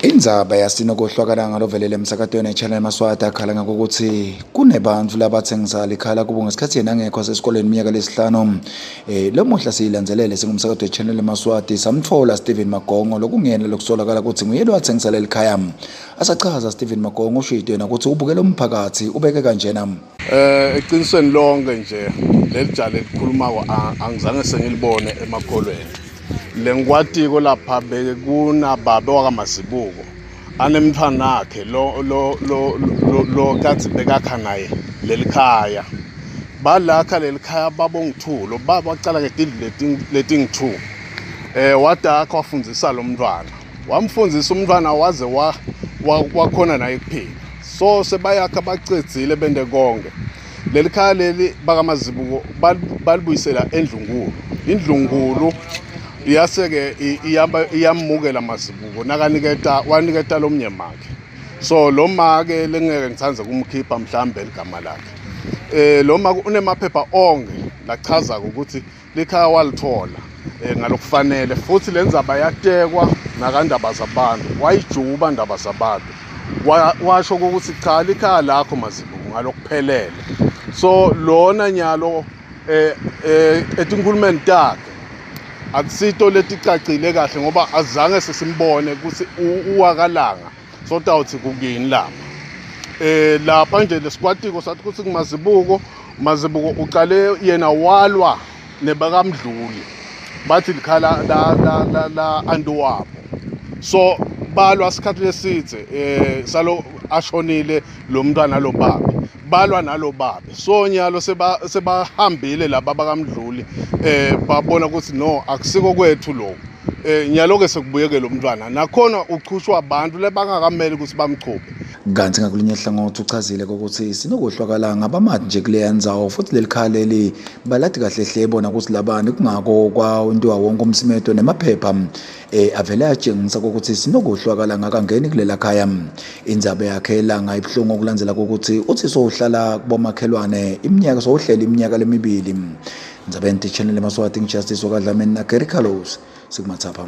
Indzaba yasinokohlwakala ngalovelele emsakatweni eChannel Maswati akhala ngakokuthi kunebantfu labatsengisa likhala kubo ngesikhathi yena angekho asesikolweni iminyaka lesihlanu. Lomuhla siyilandzelele singumsakato weChannel Maswati samtfola Stephen Magongo lokunguyena lokusolakala kutsi nguye lowatsengisa lelikhaya. Asachaza Stephen Magongo ushito yena kutsi ubukele umphakatsi ubeke kanjena. Eqinisweni lonke nje leli jali elikhulumako angizange sengilibone emakholweni. Lengikwatiko lapha bekunababe wakaMazibuko anemntfwanakhe lo lo lo lo, lo kadze bekakha naye lelikhaya. Balakha lelikhaya babongithulo bacala ngetindlu letingu-2. Wadakha wafundzisa lo mntfwana. Wamfundzisa umntfwana waze wakhona naye kuphila. So sebayakha bacedzile bente konke. Leli khaya leli bakaMazibuko balibuyisela endlunkulu. Indlunkulu yase-ke iyamukela Mazibuko nakaniketa waniketa lomnye make. So lo make lengeke ngithanda kumkhipha mhlambe ligama lakhe. Lo make unemaphepha onke lachazako ukuthi likhaya walithola ngalokufanele futhi le ndzaba yatekwa nakandaba zabantu wayijuba ndaba zabantu washo ukuthi cha likhaya lakho Mazibuko ngalokuphelele. So lona nyalo etinkhulumeni takhe akusito leticacile kahle ngoba azange sesimbone ukuthi uwakalanga so tawuthi kukini lapha. Lapha nje lesikwatiko sathi ukuthi kuMazibuko, Mazibuko uqale yena walwa nebakamdluli bathi likhala la la la la anti wabo. So balwa isikhathi lesidze salo ashonile lo mntwana lo babe balwa nalo babe. So nyalo sebahambile laba bakamdluli babona ukuthi no akusiko kwethu lokho. Nyalo ke sekubuyeke lo mntwana nakhona uchushwa abantu lebangakameli ukuthi bamchube. Kanti ngakulinye hlangothi uchazile ukuthi sinokuhlwakala ngabamati nje kuleya ndzawo futhi leli khaya leli baladi kahle hle bona ukuthi labani kungako kwawentiwa wonke umsimeto nemaphepha avele atshengisa ukuthi sinokuhlwakala ngakangeni kulela khaya. Indzaba yakhe langa ibuhlungu okulandzela ukuthi uthi sowuhlala kubomakhelwane iminyaka sowuhlela iminyaka lemibili. Ndzabeni Channel Maswati ngiJustice wakadlamini na Gary Carlos sikumathapha.